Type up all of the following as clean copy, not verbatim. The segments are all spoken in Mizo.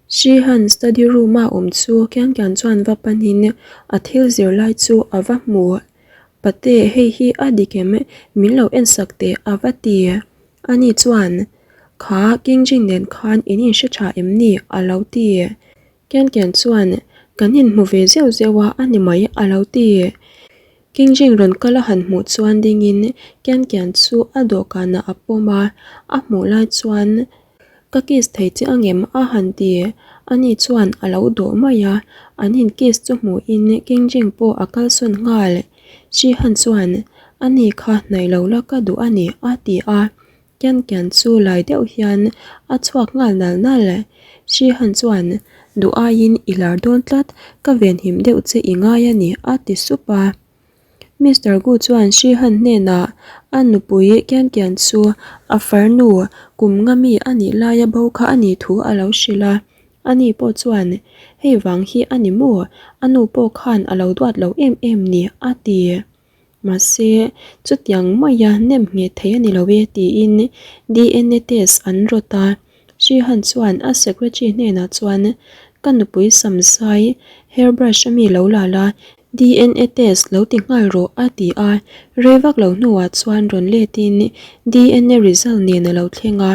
Shihan study room a awm chu Kian Kian chuan va panin a thil zir lai chu a va hmu. Pate hei hi a dik em? Min lo en sak teh a va ti. Ani chuan, Kha King Jin nen khan in inhre tha em ni? a lo ti. Kian Kian chuan, Kan inhmu ve zeuh zeuh a a ni mai a lo ti. King Jin rawn kal a han hmuh chuan dingin Kian Kian chu a dawhkanah a pawm a, a hmuh lai chuan Ka kiss thei che angem? a han ti. Ani chuan a lo dawh mai a, an in kiss chu hmuhin King Jin pawh a kalsawn nghal. Shi Han chuan, Ani kha hnaih lo la ka duh a ni a ti a. Kian Kian chu lai deuh hian a chhuak nghal nal nal. Shi Han chuan, Duh aiin i lar dawn tlat, ka venhim deuh che i ngai a ni a ti sup a. Mister Gu chuan Shi Han hnenah a nupui Kian Kian chu a farnu kum nga mi a nih laia bo kha a nih thu a lo hrilh a. Ani pawh chuan, Hei vang hi a ni maw? A nu pawh khan a lo duat lo em em ni a ti. Mahse, chutiang maia nem ngheh thei a ni lo e tiin DNA test an rawt a. Shihan chuan a secretary hnenah chuan, Ka nupui samzai hair brush a mi lo la la, DNA test lo ti nghal rawh a ti a. Rei vak lo hnuah chuan rawn letin DNA result nen a lo thleng a.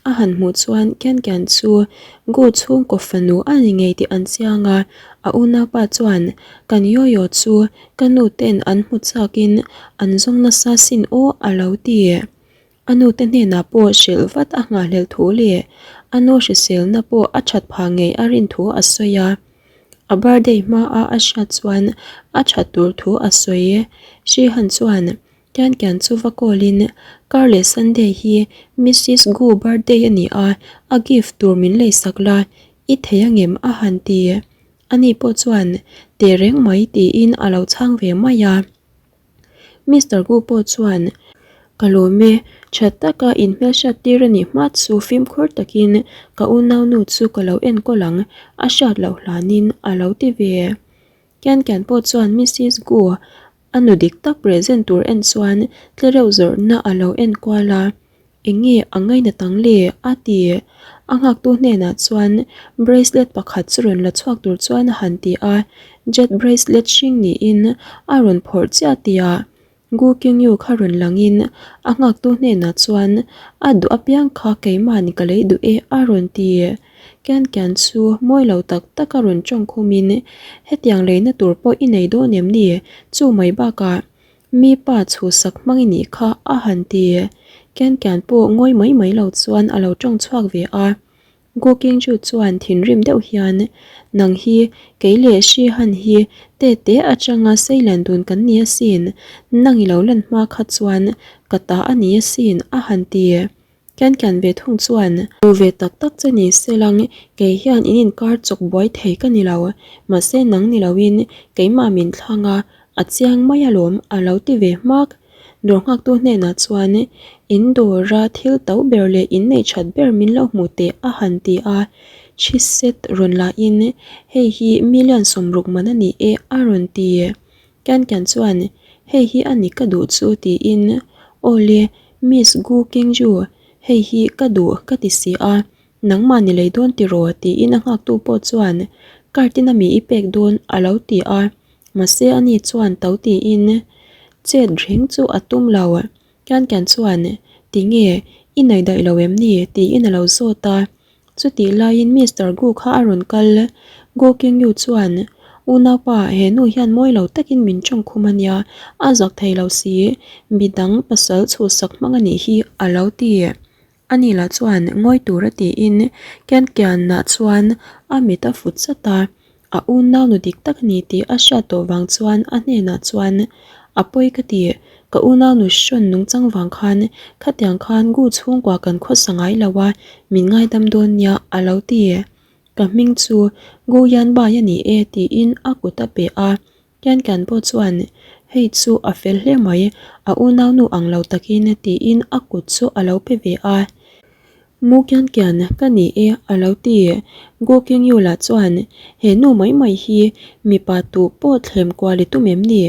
A han hmuh chuan Kian Kian chu Gu chhungkaw fanu a ni ngei tih an chiang a, a unaupa chuan kan Yoyo chu ka nu ten an hmu chakin an zawng nasa sin aw a lo ti. A nu te hnenah pawh hrilh vat a nghahhlelh thu leh a nu hriselna pawh a that phah ngei a rin thu a sawi a. A birthday hmaa a hriat chuan a that tur thu a sawi. Shihan chuan Kian Kian chu va call in kar leh Sunday hi Missus Gu birthday a ni a, a gift tur min lei sak la, i thei angem a han ti. Ani pawh chuan teh reng mai tiin a lo chhang ve mai a. Mister Gu pawh chuan ka lawm e, tha taka inhmelhriat tir a nih hma chu fimkhur takin ka unaunu chu ka lo enkawl ang a hriat loh hlanin a lo ti ve. Kian Kian pawh chuan Missus Gu A nu dik tak present tur en chuan tlereuh zawrhna a lo en kual a, Eng nge a ngainat ang le? a ti. A nghaktu hnenah chuan bracelet pakhat chu rawn la chhuak tur chuan a han ti a, jet bracelet hring niin a rawn phawrh chiah tihah Gu Kingyu kha rawn langin a nghaktu hnenah chuan a duh apiang kha keimahni ka lei duh e a rawn ti. Kian Kian chu mawi lo tak tak a rawn tawng khumin, Hetiang leina tur pawh i nei dawn em ni? Chu mai bakah mi pa chhuhsak hmang i nih kha a han ti. Kian Kian pawh ngawi mai mai lo chuan a lo tawng chhuak ve a. Gu Kingju chuan thinrim deuh hian, Nang hi kei leh Shi Han hi te te atanga seilen dun kan ni asin, nang i lo lan hma kha chuan ka ta a ni asin a han ti. Kian kian ve thung chuan. Duh ve tak tak che ni selang kei hian in inkar chawk buai thei ka ni lo, mahse nang ni loin keimah min thlang a, a chiang mai alawm a lo ti ve hmak. Dawr nghaktu hnenah chuan in dawra thil to ber leh in neih that ber min lo hmu teh a han ti a, thi set rawn lahin hei hi million 60 man a ni e a rawn ti. Kian kian chuan hei hi a ni ka duh chu tiin awle Miss Gu Kingju, hei hi ka duh ka ti si a, nangmah ni lei dawn tiraw tiin a nghaktu pawh chuan card in ami i pek dawn a lo ti a, mahse ani chuan to tiin chet reng chu a tum lo. Kian Kian chuan tinge i nei daih lo em ni tiin a lo zawt a, Chutih laiin Mister Gu kha a rawn kal. Gu Kingyu chuan, Unaupa, he nu hian mawi lo takin min tawng khum a nia, a zak thei lo si, midang pasal chhuhsak hmang a nih hi, a lo ti. Ani lah chuan ngawi tur a tiin Kian Kianah chuan a mit a fut zat a. A unau nu dik tak a ni tih a hriat tawh vang chuan a hnenah chuan, A pawi ka ti, ka unau nu hrawn nungchang vang khan khatiang khan Gu chhungkua kan khawsa ngai lo a, min ngaidam dawn nia a lo ti. Ka hming chu Gu Yan Bai a ni e tiin a kut a pe a. Kian Kian pawh chuan, Hei chu a fel hle mai, a unau nu ang lo takin tiin a kut chu a lo pe ve a. Mu kian kian ka ni e a lo ti. Gu King Yu lah chuan, He nu mai mai hi mipa tu pawh thlem kual i tum em ni?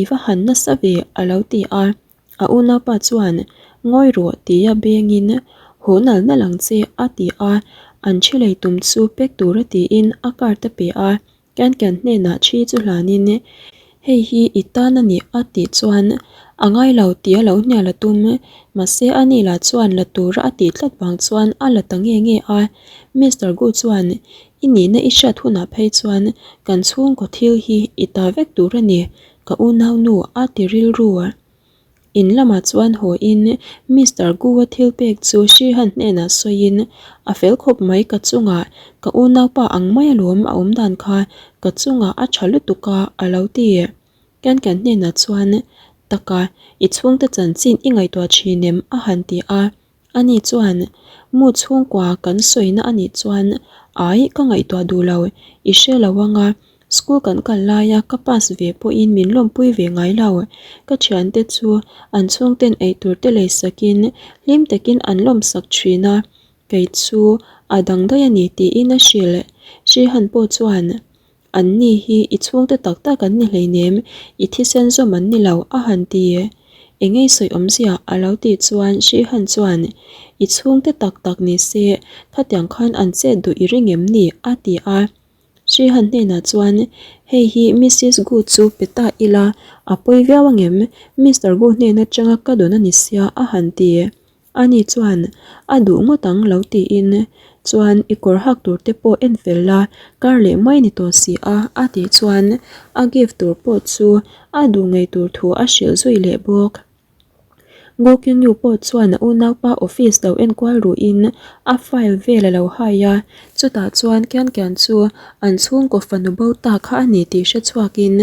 I va han nasa ve a lo ti a. A unaupa chuan, Ngawi rawh tia bengin, Haw nal nal ang che, a ti a. An thi lei tum chu pek tura tiin a card a pe a. Kan kan hnenah thi chu hlanin, Hei hi i tan a ni a tih chuan a ngai lo tih a lo hnial a tum. Mahse a ni lah chuan la tura a tih tlat vang chuan a la ta nge nge a. Mister Gu chuan, I nihna i hriat hunah phei chuan kan chhungkaw thil hi i ta vek tur a ni, ka unaunu a ti rilru. In lamah chuan haw in Mister Gu-a thil pek chu Shihan hnenah sawiin, A fel khawp mai ka chungah, ka unaupa ang mai alawm a awm dan kha ka chungah a tha lutuk a, a lo ti. Kan kan hnenah chuan, Taka, i chhungte chanchin i ngaihtuah thin em? a han ti a. Ani chuan, Mu chhungkua kan sawina a nih chuan ai ka ngaihtuah duh lo, i hre lo ang a, school kan kal laia ka pass ve pawhin min lawmpui ve ngai lo. Ka thiante chu an chhungten eitur te lei sakin hlim takin an lawmsak thin a, kei chu a dang daih a ni tiin a hrilh. Srihan pawh chuan, An ni hi i chhungte tak tak an ni hleinem, i thisen zawm an ni lo, a han ti. Engei sawi awmzia a lo tih chuan Shihan chuan, I chhungte tak tak ni se, khatiang khan an chet duh i ring em ni? a ti a. Shihan hnenah chuan, Hei hi Missis Gu chu pe ta ila, a pawi viau angem? Mister Gu hnen atanga ka dawn a ni sia, a han ti. Ani chuan, A duh ngawt ang lo tiin, chuan i kawr hak tur te pawh en fel la, kar leh mai ni tawh si a, a tih chuan a gift tur pawh chu a duh ngei tur thu a hrilh zui leh bawk. Gu Kyungyu pawh chuan a unaupa office lo enkual ruhin a file vel a lo hai a, chutah chuan Kian Kian chu an chhungkaw fanu bo ta kha a ni tih hre chhuakin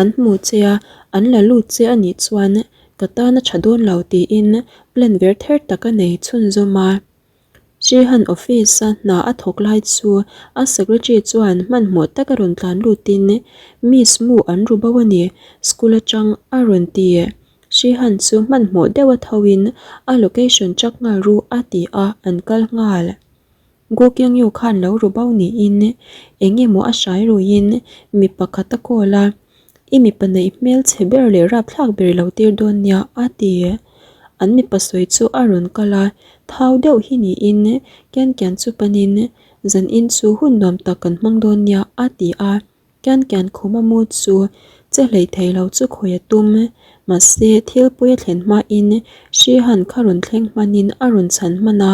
an hmu che a, an la lut che a nih chuan Ka tan a tha dawn lo tiin plan ver ther tak a nei chhunzawm a. Srihan office a hna a thawk lai chu a secretary chuan hmanhmawh tak a rawn tlan lutin Miss Mu an ru bo a ni, school atang a rawn ti. Srihan chu hmanhmawh deuh a tho in a location chak nghal ru a ti a, an kal nghal. Gu Kyung-yu khan lo ru bo niin eng emaw a hrai ruiin mi pakhat a call a, I mipa neih hmel chhe ber leh rapthlak ber i lo tir dawn nia, a ti. An mipa sawi chu a rawn kal a, thau deuh hi niin Kian Kian chu panin, Zanin chu hun nuam tak kan hmang dawn nia, a ti a. Kian kian khuma mu chu che hlei thei lo chu khawi a tum. Mahse, thil pui a thlen hmain Shihan kha rawn thleng hmanin a rawn chhan hman a,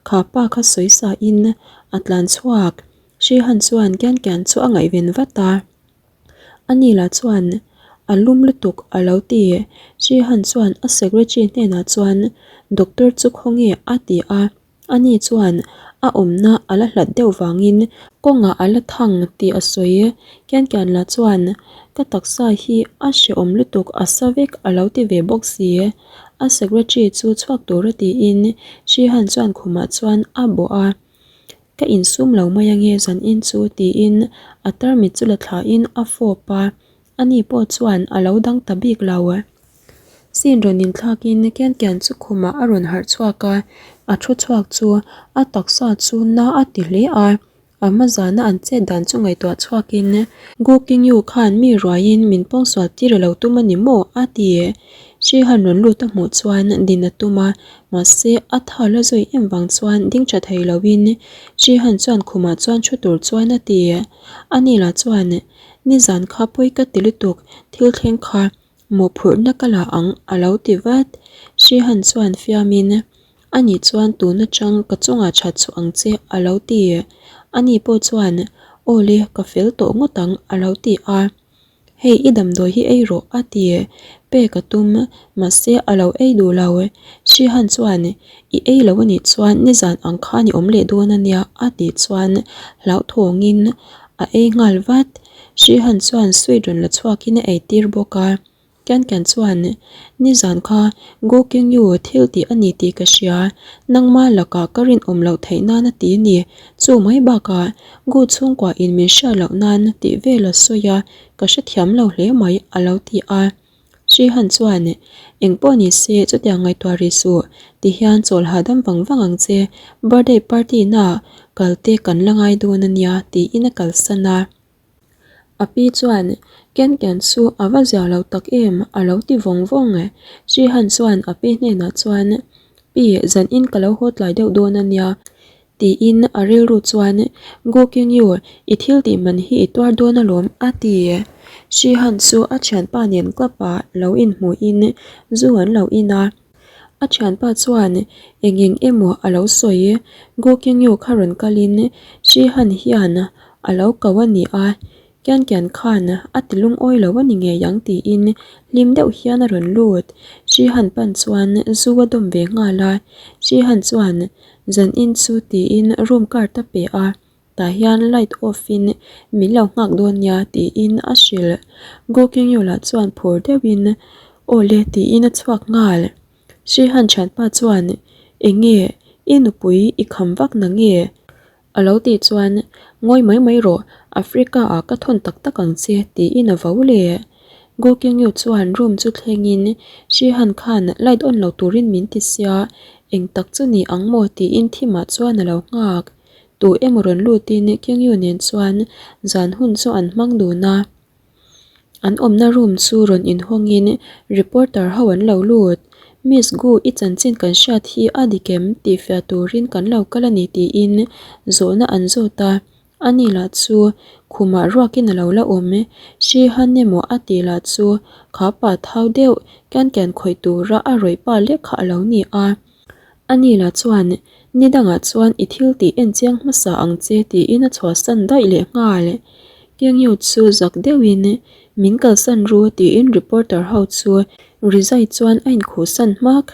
kha pa kha sawi sain a tlan chhuak. Shihan chuan Kian kian chu a ngaihven vat a. Ani lah chuan, A lum lutuk a lo ti. Shihan chuan a secretary hnenah chuan, Doctor chu khawnge? a ti a. Ani chuan a awmna a la hlat deuh vangin kawngah a la thang tih a sawi. Kian kian lah chuan ka taksa hi a hrehawm lutuk a sa vek a lo ti ve bawk si. A secretary chu chhuak tura tiin Shihan chuan khumah chuan a bawh a. Ka insum lo mai ange zanin chu tiin a tarmit chu la thlain a fawp a. Ani pawh chuan a lo dang ta bik lo. Scene rawn inthlakin Kian Kian chu khumah a rawn harh chhuak a, a thu chhuak chu a taksa chu na a ti hle a, a hma zana an chet dan chu ngaihtuah chhuakin Gu Kingyu khan mi ruaiin min pawngsual tir a lo tum a ni maw? a ti. Shihan rawn lut a hmuh chuan din a tum a, mahse a tha la zui em vang chuan ding tha thei loin Shihan chuan khumah chuan thu tur chuan a ti. Ani lah chuan Nizan kha pawi ka ti lutuk, thil thleng kha mawhphurhna ka la ang a lo ti vat. Shihan chuan fiamin, Ani chuan tun atang ka chungah that chhuah ang che a lo ti. Ani pawh chuan, Aw le, ka fel tawh ngawt ang a lo ti a. Hei i damdawi hi ei rawh a ti. Pek a tum, mahse a lo ei duh lo. Shihan chuan, I ei lo anih chuan nizan ang khan i awm leh dawn ania a tih chuan hlauhthawngin a ei nghal vat. Shihan chuan sweet rawn la chhuakin a ei tir bawk a. Kian Kian chuan, Nizan kha Gu King Yu thil tih a ni tih ka hria, nangma lakah ka rinawm loh theih nan a ti a ni. Chu mai bakah Gu chhungkua in min hriat loh nan tih vel a sawi a, ka hrethiam lo hle mai a lo ti a. Srihan chuan, Eng pawh ni se, chutiang ngaihtuah rih suh, ti hian chawl hahdam vang vang ang che, birthday party na kal te kan la ngai dawn a nia, tiin a kalsan a. A pi chuan, Ken Ken chu a va zia lo tak em, a lo ti vawng vawng. Srihan chuan a pi hnenah chuan, Pi. Pi, zan in ka lo haw tlai deuh dawn a nia, tiin a rilru chuan, Gu Kingyu, i thil tih man hi i tuar dawn alawm, a ti. Shihan chu a thianpa nen club ah lo inhmuhin zu an lo in a. A thianpa chuan eng eng emaw a lo sawi. Gu Kingyu kha rawn kalin Shihan hian a lo ko a ni a, Kian Kian khan a ti lungawi lo a ni ngei ang tiin hlim deuh hian a rawn lut. Shihan pan chuan zu a dawm ve nghal a, Shihan chuan zan in chu tiin room card a pe a, tah hian light off in min lo nghak dawn nia tiin a hrilh. Gu Kingyu lah chuan phur deuhin aw le tiin a chhuak nghal. Shihan thianpa chuan eng nge i nupui i kham vak na nge? A lo tih chuan, Ngawi mai mai rawh, Africa ah ka thawn tak tak ang che, tiin a vo leh. Gu Kengyu chuan room chu thlengin, Shihan khan light on lo turin min ti sia, eng tak chu ni ang maw tiin thimah chuan a lo nghak. Tu emaw rawn lutin Kengyu nen chuan zan hun chu an hmang dun a. An awmna room chu rawn inhawngin reporter ho an lo lut. Miss Gu i chanchin kan hriat hi a dik em tih fiah turin kan lo kal a ni tiin zawhna an zawt a. Ani lah chu khumah ruakin a lo la awm. Hri han emaw a tih lah chu kha pa thau deuh kian kian khawih tura a rawih pa lek kha a lo ni a. Ani lah chuan, Ni dangah chuan i thil tih en chiang hmasa ang che tiin a chhuahsan daih leh nghal. Kengyu chu zak deuhin, Min kalsan ru tiin reporter ho chu rizai chuan a inkhuhsan hmak.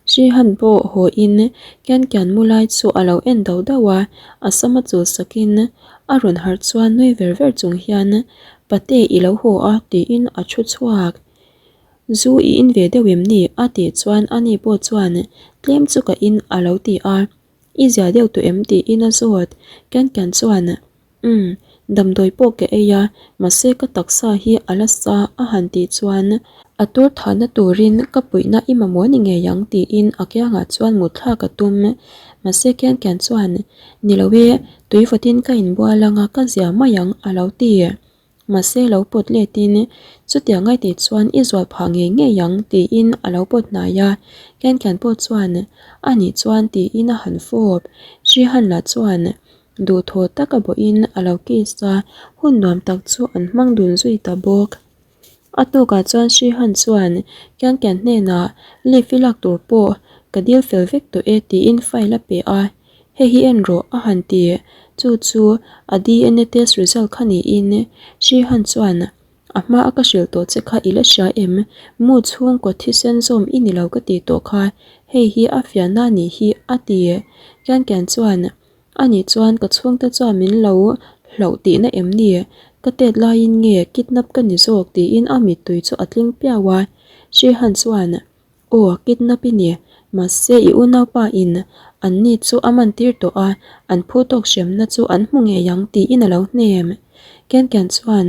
Shihan pawh hawiin Kian Kian mu lai chu a lo en dauh dauh a, a sama chul sakin a rawn harh chuan nui ver ver chung hian, Pate i lo haw a tiin a thu chhuak. Zu i in ve deuh em ni? a tih chuan ani pawh chuan tlem chu ka in a lo ti a. I zia deuh tawh em? tiin a zawt. Kian Kian chuan Umm, damdawi pawh ka ei a, mahse ka taksa hi a la sa a han tih chuan a tur thahna turin ka puihna i mamawh ni ngei ang tiin a kiangah chuan mut thlak a tum. Mahse Kian Kian chuan Ni lo e, tui vawtin ka inbual anga ka zia mai ang a lo ti. Mahse lo pawt letin, Chutiang ngai tih chuan i zual phah ngei ngei ang, tiin a lo pawt hnai a. Ken Ken pawh chuan, A nih chuan, tiin a han fawp. Srihan lah chuan duhthaw taka bawhin a lo kiss a, hun nuam tak chu an hmang dun zui ta bawk. A tukah chuan Srihan chuan Ken Ken hnenah leave i lak tur pawh ka dil fel vek tawh e tiin file a pe a. Hei hi en rawh a han ti. Chu chu a DNA test result kha niin Shihan chuan a hma a ka hrilh tawh che kha i la hria em? Mu chhungkaw thisen zawm i ni lo ka tih tawh kha hei hi a fiahna a nih hi a ti. Kian Kian chuan a nih chuan ka chhungte chuan min lo hlauh tihna em ni? Ka tet laiin nge kidnap ka ni zawk tiin a mittui chu a tling piau a. Shihan chuan Aw, kidnap i ni. Mahse, i unaupa in an ni chu a man tir tawh a, an phu tawk hremna chu an hmu ngei ang tiin a lo hnem. Ken Ken chuan,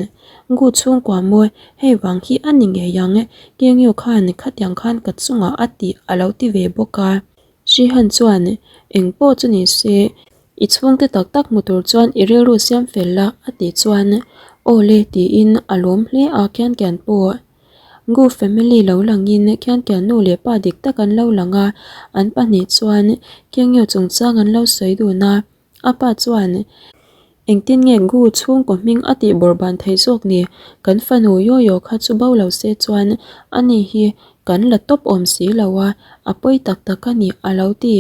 Gu chhungkua maw, hei vang hi a ni ngei ang, Kengyu khan khatiang khan ka chungah a tih a lo ti ve bawk a. Shihan chuan, Eng pawh chu ni se, I chhungte tak tak hmu tur chuan i rilru siam fel la a tih chuan, Aw le tiin a lawm hle a Kian Kian pawh. Gu family lo langin khian kian nu leh pa dik tak an lo lang a, an pahnih chuan Kengyo chungchang an lo sawi dun a. A pa chuan, Engtin nge Gu chhungkaw hming a tih bawrh ban thei zawk ni? Kan fanu Yoyo kha chu bo lo se chuan ani hi kan la tawp awm si lo a, a pawi tak tak a ni a lo ti.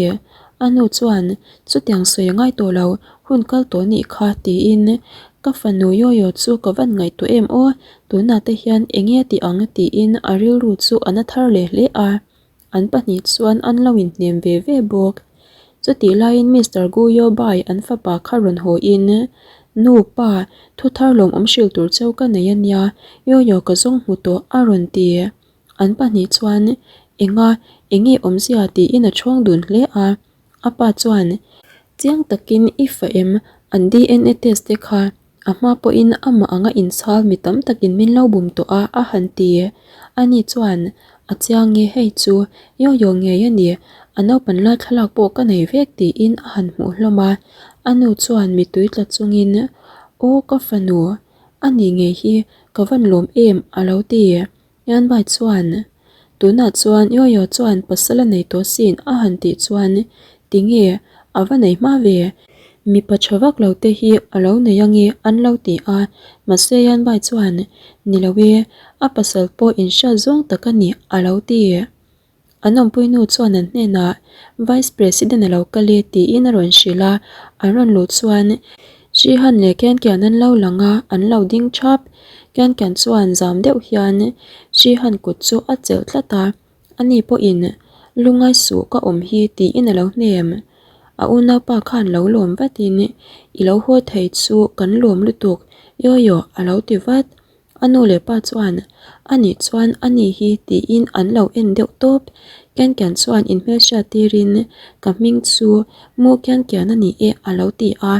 A nu chuan, Chutiang sawi a ngai tawh lo, hun kal tawh nih kha tiin ka fanu Yoyo chu ka van ngaihtuah em aw, tunah te hian eng nge tih ang tiin a rilru chu a na thar leh hle a, an pahnih chuan an lo inhnem ve ve bawk. Chutih laiin Mister Guyo Bai an fapa kha rawn haw in, Nu pa, thu thar lawmawm hrilh tur cheu ka nei a nia, Yoyo ka zawng hmu tawh a rawn ti. An pahnih chuan enga eng nge awmzia tiin a chhawng dun hle a. A pa chuan, Chiang takin i fa em, an DNA test te kha a hma pawhin amah anga inchhal mi tam takin min lo bum tawh a, a han ti. Ani chuan, A chiang nge hei chu, Yoyo ngei a ni, a naupan lai thlalak pawh ka nei vek tiin a han hmuh hlawm a. A nu chuan mittui tla chungin, Aw ka fanu, a ni ngei hi ka van lawm em a lo ti. Yanbai chuan. Tunah chuan Yoyo chuan pasal a nei tawh sin a han tih chuan tinge a va nei hma ve? Mipa tha vak lo te hi a lo nei ange an lo ti a, mahse Yanbai chuan ni lo e, a pasal pawh inhriat zawng tak a ni a lo ti. An awmpui nu chuan an hnenah Vice President a lo kal e tiin a rawn hrilh a, an rawn luh chuan Shihan leh Kian Kian an lo lang a, an lo ding thap. Kian Kian chuan zam deuh hian Shihan kut chu a chelh tlat a, ani pawhin Lungai suh ka awm hi tiin a lo hnem. A unaupa khan lo lawm vatin I lo haw thei chu kan lawm lutuk, Yoyo a lo ti vat. A nu leh pa chuan, A nih chuan a ni hi tiin an lo en deuh tawp. Kian Kian chuan inhmelhriat tirin, Ka hming chu Mu Kian Kian a ni e a lo ti a.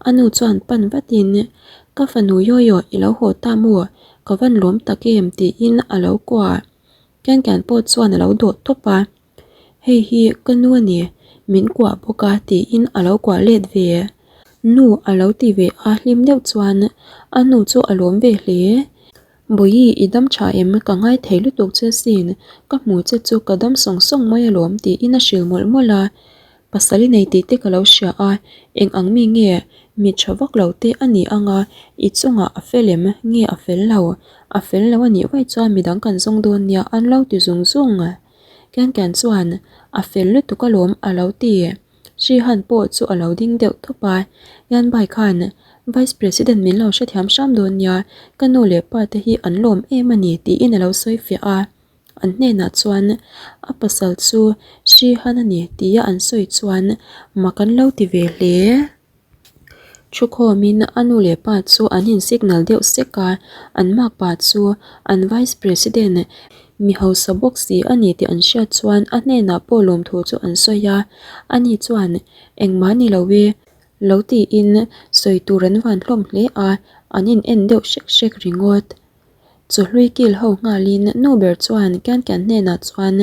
A nu chuan pan vatin, Ka fanu Yoyo i lo haw ta maw? Ka van lawm tak em tiin a lo kuah. Kian Kian pawh chuan a lo dawh tawp a. Hei hi ka nu a ni, min kuah bawk a tiin a lo kuah let ve. Nu a lo ti ve a hlim deuh chuan a nu chu a lawm ve hle. Bawihi i dam tha em ka ngai thei lutuk che sin, ka hmu che chu ka dam sawng sawng mai alawm tiin a hrilh mawlh mawlh a. Pasal i nei tih te ka lo hria a, eng ang mi nge mi tha vak lo te a ni ang a, i chungah a fel em nge a fel lo, a fel lo a nih vaih chuan midang kan zawng dawn nia an lo ti zung zung. Kian Kian chuan, A fel lutuk alawm a lo ti. Shihan pawh chu a lo ding deuh tawp a, Yan Bai khan, Vice President min lo hrethiam hram dawn nia, ka nu leh pa te hi an lawm em a ni tiin a lo sawi fiah a. An hnenah chuan, A pasal chu Shihan a ni tia an sawi chuan mak an lo ti ve hle. Thukhawmin a nu leh pa chu an in signal deuh sek a, an makpa chu an vice president mi hausa bawk si a ni tih an hriat chuan a hnenah pawh lawmthu chu an sawi a, ani chuan engmah ni lo e lo tiin sawi tur an van hlawm hle a, an in en deuh hrek hrek ringawt. Chawhlui kil ho nghalin nu ber chuan Kian Kian hnenah chuan,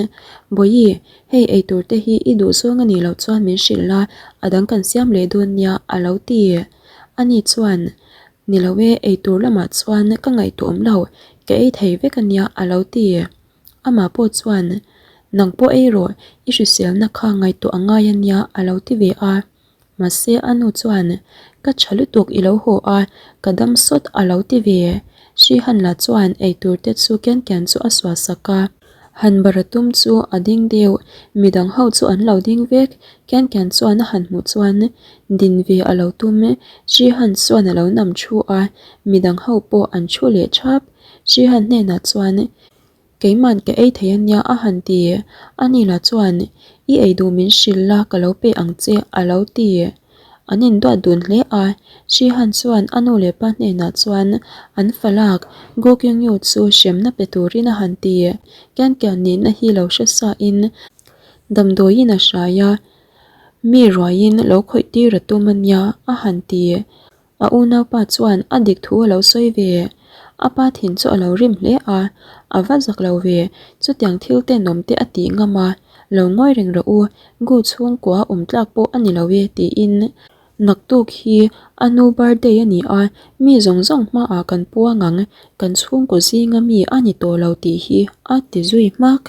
Bawihi, hei eitur te hi i duh zawng a nih loh chuan min hrilh la, a dang kan siam leh dawn nia a lo ti. Ani chuan, Ni lo e, eitur lamah chuan ka ngaihtuah awm lo, ka ei thei vek a nia a lo ti. Amah pawh chuan, Nang pawh ei rawh, i hriselna kha ngaihtuah a ngai a nia a lo ti ve a. Mahse a nu chuan, Ka tha lutuk i lo haw a, ka dam sawt a lo ti ve. Hrihanla chuan eitur te chu kian kian chu a suah sak a. Han bara tum chu a ding deuh, midang ho chu an lo ding vek. Kian kian chuan a han hmuh chuan din ve a lo tum. Hrihan chuan a lo nam thu a, midang ho pawh an thu leh thap. Hrihan hnenah chuan, Keiman ka ei thei ania a han ti. Anila chuan, I ei duh min hrilh la ka lo pe ang che a lo ti. An induat dun hle a, Shihan chuan a nu leh pa hnenah chuan an falak Gu Kyungyu chu hremna pe turin a han ti. Kian Kian nihna hi lo hre sain damdawiin a hrai a, mi ruaiin lo khawih tir a tum ania a han ti. A unaupa chuan a dik thu a lo sawi ve. A pa thin chu a lo rim hle a, a va zak lo ve, chutiang thil tenawm te a tih ngam a, lo ngawi reng rawh u, Gu chhungkua awm tlak pawh a ni lo e tiin naktuk hi a nu birthday a ni a, mi zawng zawng hmaah kan puang ang, kan chhungkaw zinga mi a ni tawh lo tih hi a ti zui hmak.